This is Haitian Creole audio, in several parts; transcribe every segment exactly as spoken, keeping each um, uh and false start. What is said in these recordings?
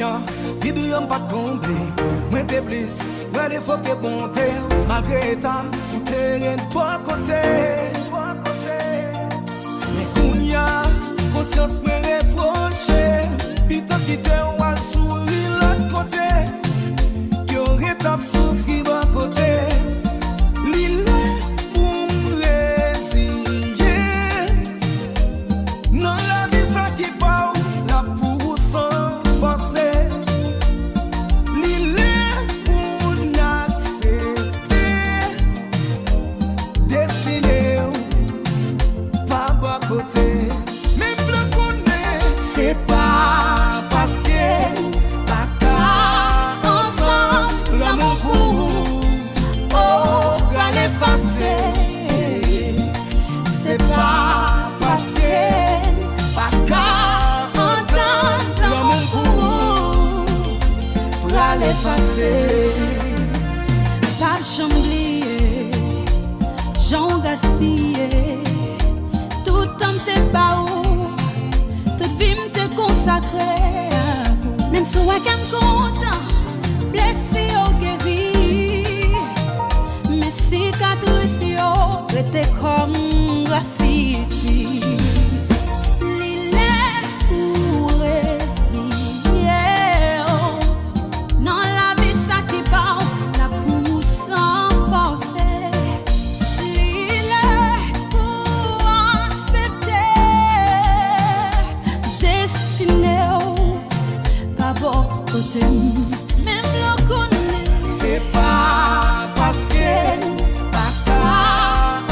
Vide yo m pa t konble, mwen te plis, mwen defoke bonte, malgre eta m, ou te ret bò kote. Men kounya, konsyans mwen repwoche m, pito kite w al souri lòt kote, ke w ret ap soufri bò kote. Li lè pou m reziye m. Nan lavi sa ki pa w, l ap pou ou san fòse. Li lè pou n aksepte destine w pa bò kote. Men m vle konnen se pa paske n pa ka ansanm, lanmou pou ou o pral efase. Se pa paske n pa ka antann, lanmou pou ou pral efase. P ap janm bliye jan w gaspiye tout tan m te ba ou, tout vi m te konsakre ak ou. Menm si w wè kè m kontan, blesi yo geri, men sikatris yo rete kòm grafiti. Li lè pou w reziye w nan lavi sa ki pa w, l ap pou ou san fòse. Li lè pou w aksepte destine w pa bò kote m. Menm lè w konnen se pa paske n pa ka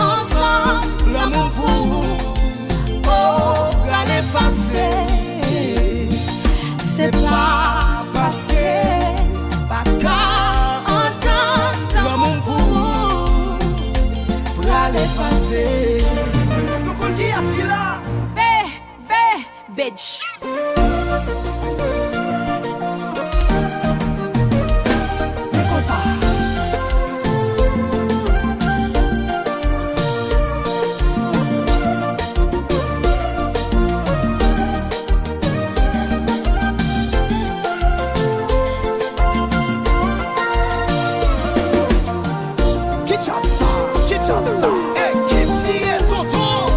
ansanm, lanmou pou ou o pral efase. Se pa paske n pa ka antann, lanmou m pou ou pral efase. Nou konn kiyès ki la? Be, be, Bedj. Men konpa. Ki djaz sa? Ki djaz sa? Ekip Niye Tonton.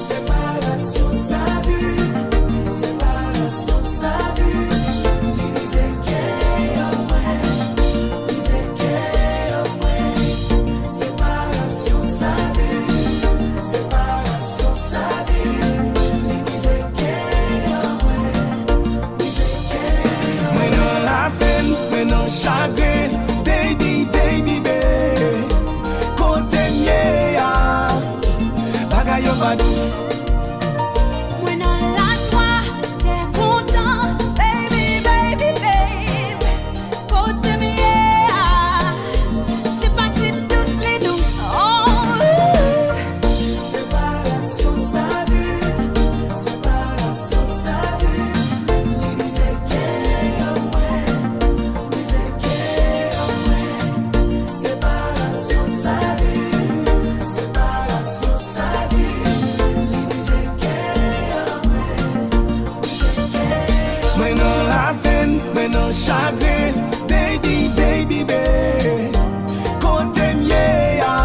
Separasyon sa di, separasyon sa di, li brize kè mwen, brize kè mwen. Separasyon sa di, separasyon sa di, li brize kè mwen, brize kè mwen. Mwen nan lapenn, mwen nan chagren, baby, baby, baby. Kote m ye a, bagay yo pa dous. Mwen nan lajwa, kè kontan, baby, baby, babe. Kote m ye a, se pa ti dous li dous, oh. Separasyon sa di, separasyon sa di, li brize kè mwen, brize kè mwen. Separasyon sa di, separasyon sa di, li brize kè mwen, brize kè mwen. Mwen nan lapenn, mwen nan chagren, baby, baby, babe. Kote m ye a,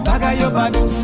bagay yo pa dous.